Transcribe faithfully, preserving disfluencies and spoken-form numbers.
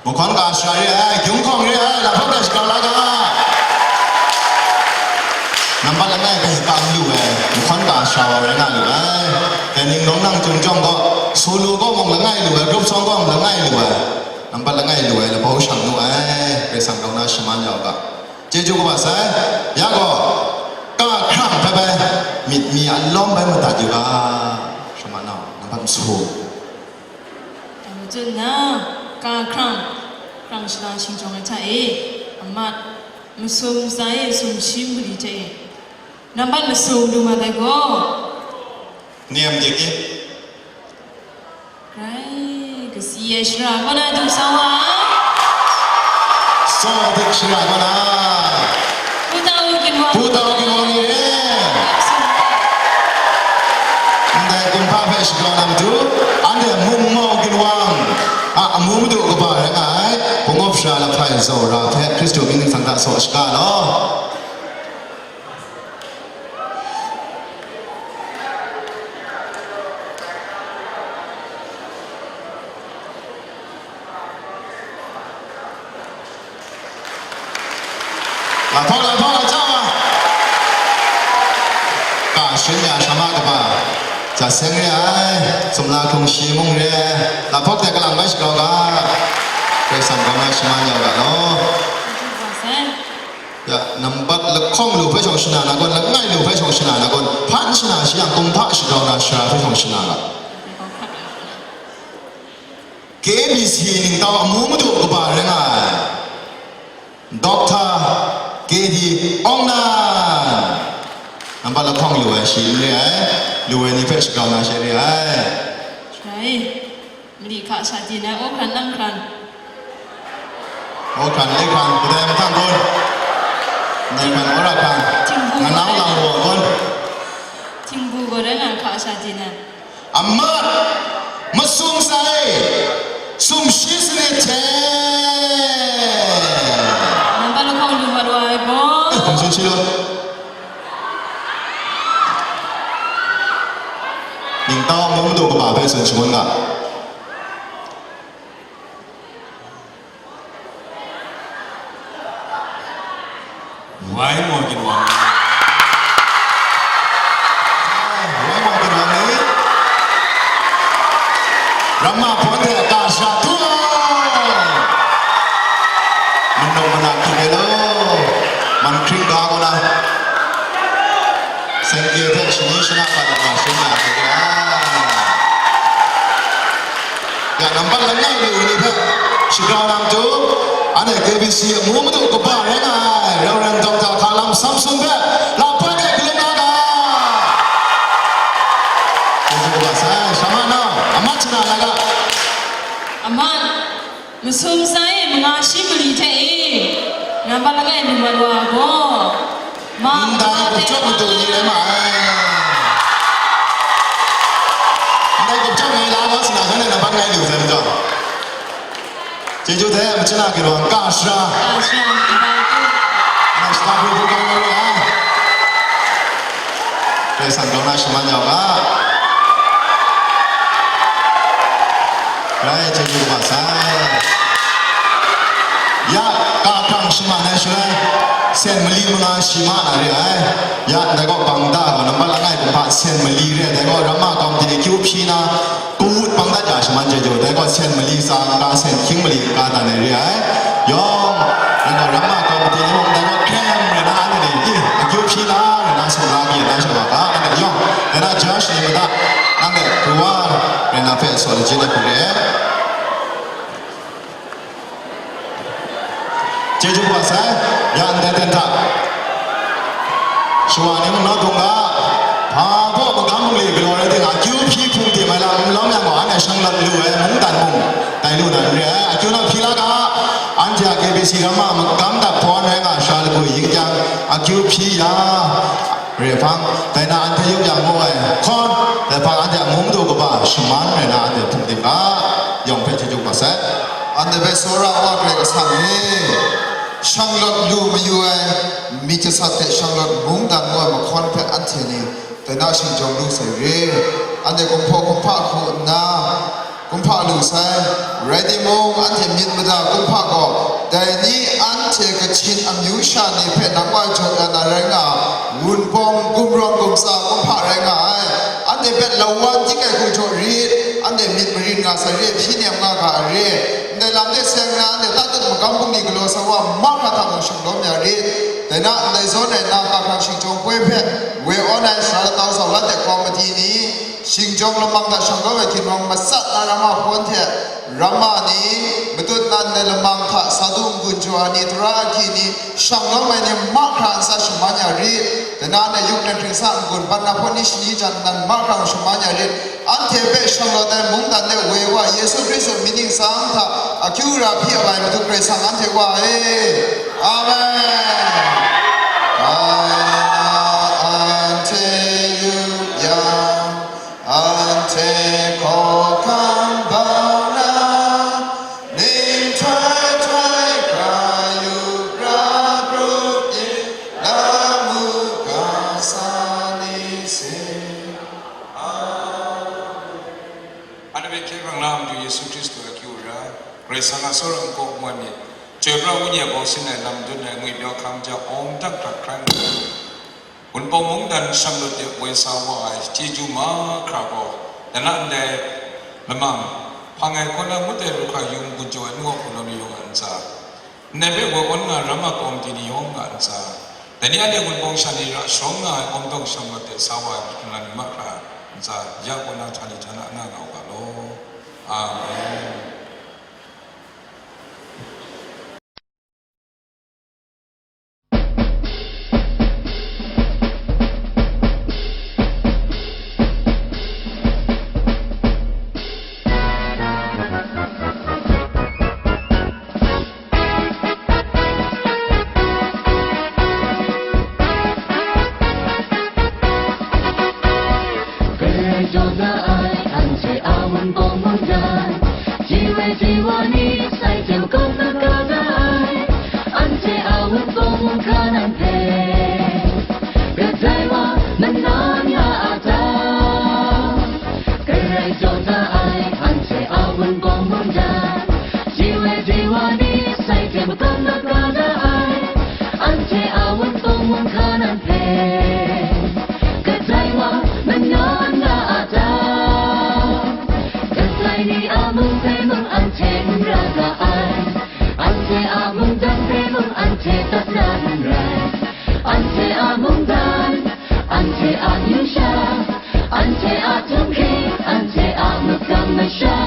Mahkawn ka shara re ai, gyung hkawng re ai, lahkawng hpe shakau la ga. Nambat langai hpe ka n lu ai, mahkawn ka shara wa rai nga lu ai. Dai ning rawng nang chyum chyawm gaw, solo gaw mung langai lu ai, group song gaw mung langai lu ai. Nambat langai lu ai, labau shang nu ai, Karai Kasang grau na shaman ya u ga. Chyeju kaba sai, ya gaw, ka hkrang hpe bai, myit mi a lawm bai madat yu ga, shaman nau, nambat masum. Dai majaw nna, ka hkrang, hkrang shala shingjawng ai hta e, amat, masum ntsa e sumshi mali hte e, nambat masum lu mat ai gaw, nem dik i? Grai kasi ai shara kaw na du sa wa ai. Saw dik shara kaw na. Pu Tau Ginwang. Pu Tau Ginwang ni re. Ndai kumhpa hpe shadaw na matu, anhte mung mau ginwang a amu madu kaba rai nga ai, Hpung Up Sara Lahpai Zaura hpe Hkristu mying ningsang hta saw shaga law. Lahpawng, lahpawng, lahpawng. Ka shin ya shama kaba, ja seng re ai, sumla hkrung shi mung re ai, lahpawng hte kalang bai shagrau ga, Karai Kasang grau na shaman ya u ga law. Ya, nambat lahkawng lu hpe shawng shana na gawn, langai lu hpe shawng shana na gawn, hpan shana shi yang, kumhpa shagrau na shara hpe shawng shana ga. K B C ningtau amu madu kaba rai nga ai, Doctor K D Ongnan. Nambat lahkawng lu ai shi n re ai, lu ai ni hpe shagrau na shi re ai. Rai. Mali hka sha di na, o hkran nang hkran. O hkran, e hkran, kadai mahtang kun? Ndai hkran, o ra hkran. Tingbu. Nga nang lang wa kun? Tingbu gaw rai nga hka sha di na. Amat, masum sai, sumshi sanit hte. Nambat lahkawng lu mat wa ai gaw. Eh, hkum tsun shi law. Ningtau mung madu kaba hpe tsun shangun ga. Wai maw ginwang ni? Wai maw ginwang ni? Ramma hpawn hte ka sha tu ai. Manung mana hkring ai law, man hkring ga gaw na, sengke hte shani shana hpa na ma shun na hte ga. Ya, nambat langai lu ni hpe shagrau na matu, anhte K B C amu madu kaba rai nga ai, Reverend Doctor Hkalam Samson hpe, lahpai hte galum na ga. Kaba sai, shama nau, amat shana na ga. Amat, masum sai e manga shi mali hte e, nambat langai lu mat wa gaw, Ma, ndai gupjawk madu ni rai ma ai. Ndai gupjawk ni la gaw, sina shanhte nambat ngai lu sai majaw. Chyeju hte, machyin a ginwang ka shara. Ka shara, ndai tu. Nang shata hpru hpru kau na re ai. Karai Kasang grau na shaman ya u ga. Rai, chyeju kaba sai. Ya, ka hkrang shaman ai shaloi, sen mali manga shi ma na re ai. Ya, dai gaw bang da gaw, nambat langai kumhpa sen mali re ai. Dai gaw, ramma kawmti ni akyu hpyi na, kawut bang dat ya shaman chyeju. Dai gaw, sen mali tsa n-ga, sen hkying mali n-ga dan ai re ai. Yawng, dai gaw, ramma kawmti ni mung, dai gaw, hkrem rai na, anhte ni, i, akyu hpyi la, rai na, sumla mi na, shawa ga, anhte yawng, dai na, judge ni mada, anhte, kawa, rai na, hpe, saw lajin ai hku re ai. Chyeju kaba sai, ya ndai ten hta. Shawa ni mung naw dung ga, hpa baw magam bungli galaw rai ting, akyu hpyi hpung tim ai lam n lawm yang gaw, anhte shang lawt lu ai mungdan mung, tai lu na n re ai, akyu naw hpyi la ga, anhte a K B C ramma magam dak hpawn rai nga sha lagu yin kyang, akyu hpyi ya. Re hpang, dai na anhte yup yang mu ai hkawn, dai hpang anhte a mung du kaba shaman rai na anhte hpung tim ga, yawng hpe chyeju kaba sai. Anhte hpe tsawra Wa Karai Kasang e, shang lawt lu mayu ai, myit jasat hte shang lawt mungdan ngu ai mahkawn hpe anhte ni, dai na shingjawng lu sai re, anhte kumhpaw kumhpa hku nna, Kumhpa lu sai, rai timung, anhte myit mada kumhpa gaw, dai ni anhte Kachin amyu sha ni hpe nang wa jaw ya na rai nga, Wunpawng gumrawng gumtsa kumhpa rai nga ai. Anhte hpe lawan tik ai hku jaw rit, anhte myit marin nga sai re, hpyi nem nga ga ai re. Ndai lam de seng na, anhte tatut magam bungli galaw sa wa, mahkra hta mung shang lawm ya rit. Dai na, ndai zawn rai na, Kahkrang Shingjawng Poi hpe woi awn ai sara latau sau lat ai komiti ni, Shingjawng lamang hta shang lawm ai hkinwang matsat na ramma hpawn hte, ramma ni, matut nan ai lamang hta sa du n-gun jaw ai ni, tara ahkyi ni, shang lawm ai ni mahkra ntsa shaman ya rit. Dai na, anhte yuk nang hkring sa n-gun, ban na hpawn ni shani jan nan mahkra shaman ya rit. Anhte hpe shang lawt ai mungdan de woi wa, Yesu Hkristu myit ningsang hta akyu ra hpyi ai Madu Karai Kasang anhte wa e. Amen. Ai na anhte yu yang, anhte hkawhkam bau na, ning htoi htoi hkra yu ra pru yin, lamu ga sa ni se. Amen. Anhte hpe hkye hkrang la Madu Yesu Hkristu a akyu ra, Karai Kasang a tsawra n-gaw n-wan myit, Chyoi pra Wenyi a baw sin ai lam dun ai ngwi pyaw hkam ja awng dang hkrat hkrai ngu. Wunpawng mungdan shang lut de woi sa wa ai chyeju mahkra gaw, dai na ndai lamang, hpang ai hkaw na ngut ai lu hkra yu n-gun jaw ai nu wa hpung law ni yawng a ntsa, ndai hpe woi awn nga ai ramma komiti ni yawng a ntsa, dai ni anhte Wunpawng sha ni ra sharawng nga ai awng dawng shang lut de sa wa ai hpung law ni mahkra ntsa, ya kaw na htani htana nga u ga law. Amen. Karai jaw da ai, anhte a Wunpawng mungdan, ji woi ji wa ni, sai teng kawng na ka da ai, anhte a Wunpawng mung hka nan hpe, kadai wa manawn nga a ta? Karai jaw da ai, anhte a Wunpawng mungdan, ji woi ji wa ni, sai teng kawng na ka da ai, anhte a Wunpawng mung hka nan hpe, kadai wa manawn nga a ta? Katsai ni a mung hpe mung anhte n ra ga ai, anhte a mungdan hpe mung anhte tat na n rai. Anhte a mungdan, anhte a amyu sha, anhte a htunghking, anhte a makam masha,